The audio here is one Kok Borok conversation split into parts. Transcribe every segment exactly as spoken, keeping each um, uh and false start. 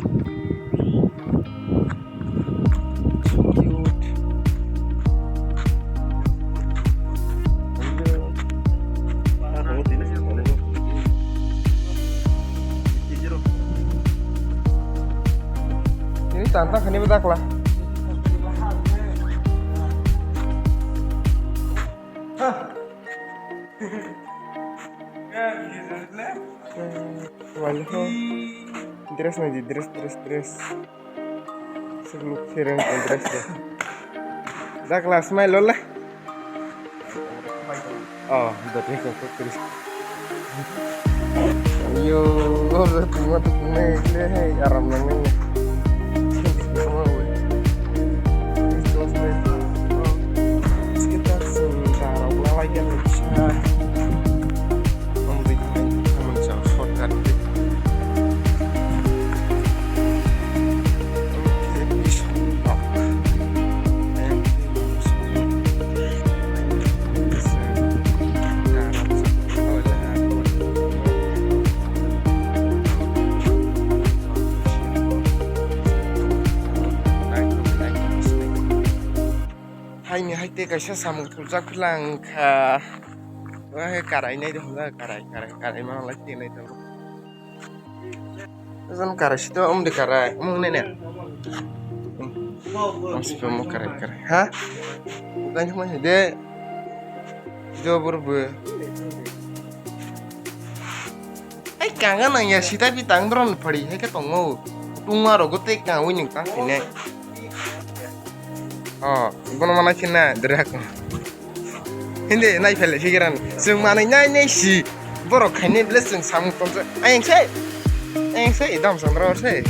So cute. Ini tantang kani bedak lah. Wala ho. Dress naidi, dress, dress, dress. Suk luk sereng dress de. Dak la smile lola. Oh, the dress of Chris. Yo, lo tuma tu kune le hai aram nang nang. Kita sing tarok la lagi. Shortcut. Haini hai tei kaisa samung tuljak phela wngkha. Wahai karai nai de hwnjak, karai, karai, karai ma lai tei nai tongo. Jon karai sito, um de karai, um ne ne. Mas pe mo karai, karai. Ha? Bukan cuma de. Jobor bo. Ai kanga nang ya sita pi tang dron phari hai ke tongmo. Tungma rogo tei kangwi ning tang sine. Oh, bono mana khe na drak. Hindi nai phele sigiran. Sung manai nai nai si. Borok khainai ble sung samung tongsa. Ayang sai. Ayang sai dam sandra sai.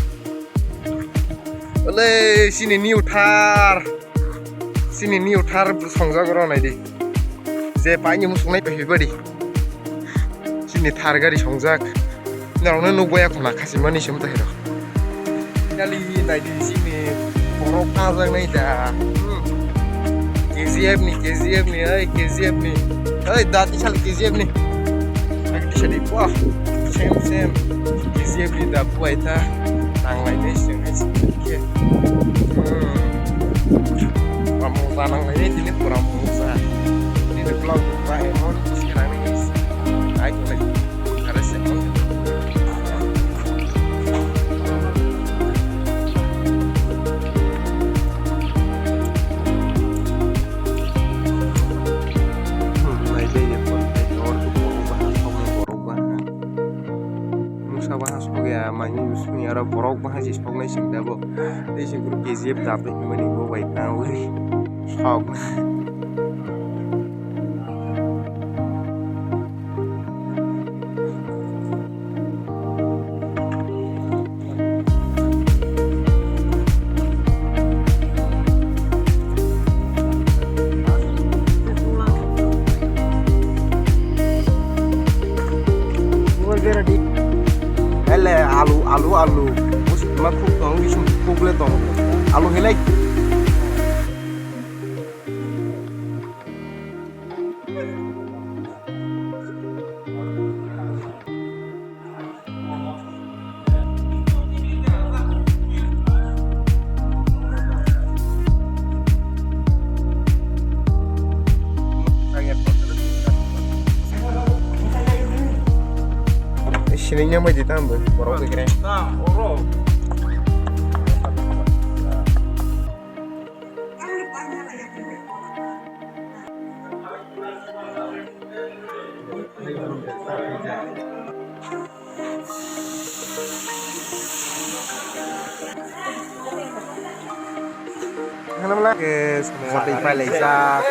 Ole sini new thar. Sini new thar songjak ro nai di. Je paini musung nai phi badi. Chini thar gari songjak. Norokno nukbaya khuna khasimani se mwtai rok. Kali naidi chini borok kajak nai da. Hmm. K G F ni, K G F ni, oi K G F ni. Oi da tisal K G F ni. Agi tisali wah. Sem sem. K G F ni da buai ta. Nang lai nai sing hai sing khe. Hmm. Pura moja nang lai nai tini pura moja. Tini vlog ba emon sekarang ni. Ai ko lai. Kare se emon. Hmm, nai dai ye pon te or ko ba ha, ko ba ha. Musa ba ha sogya mani bising aro borok ba ha si sognai sing dabo. Tei sing kuru K G F dap ni mani bo bai tang wi. Sok. Ele alu, alu, alu. Bus ma khuk tong, bising khuk le tong. Alu helai. Sining yang baji tambah, borok kira. Hanamla ke samung watwi pailai jak.